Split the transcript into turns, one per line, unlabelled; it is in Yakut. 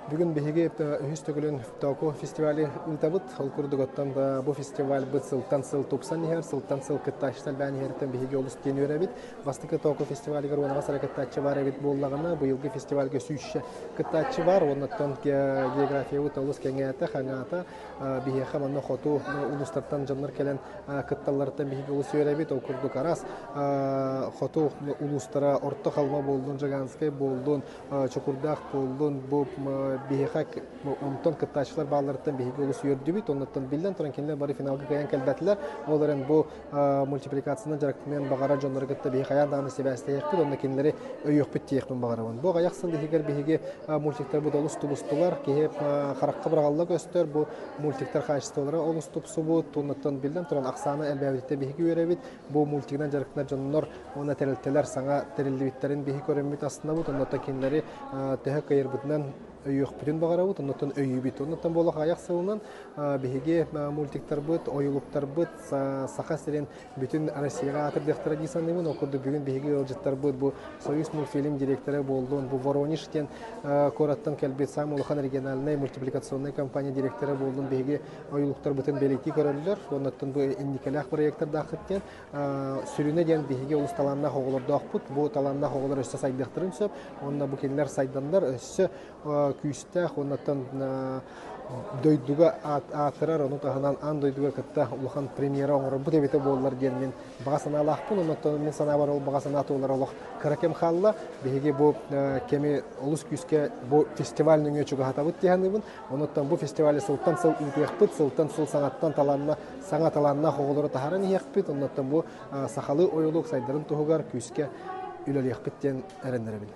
Бүгүн биһиги үһүс төгүлүн Тооку фестивали ыытабыт. Ол курдук оттон бу фестивальбыт сылтан сыл тупсан иһэр, сылтан сыл кыттааччылар бээн иһэриттэн биһиги олус диэн үөрэбит. Бастакы Тооку фестивалыгар уонаҕа сара кыттааччы баар эбит буоллаҕына, быйылгы фестивальга сүүсчэ кыттааччы бар. Оннуттан географиябыт олус кэҥээтэ, хаҥаата. Биһиэхэ манна хоту улуустартан дьоннор кэлэн кытталларыттан биһиги олус үөрэбит. Ол курдук араас хоту улуустара Орто Халыма буоллун, Жаганскай буоллун, Чокурдаах буоллун, бу биһиэхэ онтон кыттааччылар баалларыттан биһиги олус үөрдүбүт. Оннуттан биллэн туран кинилэр бары финалга кыайан кэлбэтилэр. Ол эрэн бу мультипликациянан дьарыктаныан баҕарар дьоннору кытта биһи хайаан даҕаны сибээстэһиэхпит, онно кинилэри өйүөхпүт диэхпин баҕарабын. Бу аҕыйах сыл иһигэр биһиги мультиктарбыт олус тубустулар, киһи харахха быраҕалла көстөр, бу мультиктар хаачыстыбалара олус тупсубут, оннуттан биллэн туран ахсаана элбээбититтэн биһиги үөрэбит. Бу мультигынан дьарыктанар дьоннор уонна тэрилтэлэр саҥа тэриллибиттэрин биһи көрөммүт астынабыт, оннуттан кинилэри төһө кыайарбытынан өйүөхпүтүн баҕарабыт, оннуттан өйүүбүт. Оннуттан буолуох аҕыйах сылынан биһиги мультиктарбыт, ойулуктарбыт Саха сирин бүтүн Россияҕа аатырдыахтара дии саныыбын. Ол курдук бүгүн биһиги ыалдьыттарбыт бу Союз мультфильм директора буоллун, бу Воронеж диэн куораттан кэлбит саамай улахан региональнай мультипликационнай компания директора буоллун биһиги ойулуктарбытын бэлиэтии көрөллөр. Оннуттан бу инникилээх проекттардааххыт диэн сүрүнэ диэн биһиги олус талааннаах оҕолордоохпут. Бу талааннаах оҕолор өссө сайдыахтарын сөп. Уонна бу кинилэр сайданнар өссө күүстээх уоннаттан дойдуга аатырар, ону таһынан аан дойдуга кытта улахан премьера оҥорорбут эбитэ буоллар диэн мин баҕа санаалаахпын. Оннуттан мин санаабар ол баҕа санаа туолар олох кыра кэм хаалла. Биһиги бу кэми олус күүскэ бу фестиваль нөҥүө чугаһатабыт дии саныыбын. Онуттан бу фестивали сылтан сыл ыытыахпыт, сылтан сыл саҥаттан талаанна, саҥа талааннаах оҕолору таһааран иһиэхпит. Оннуттан бу сахалыы ойулук сайдарын туһугар күүскэ үлэлиэхпит диэн эрэннэрэбин.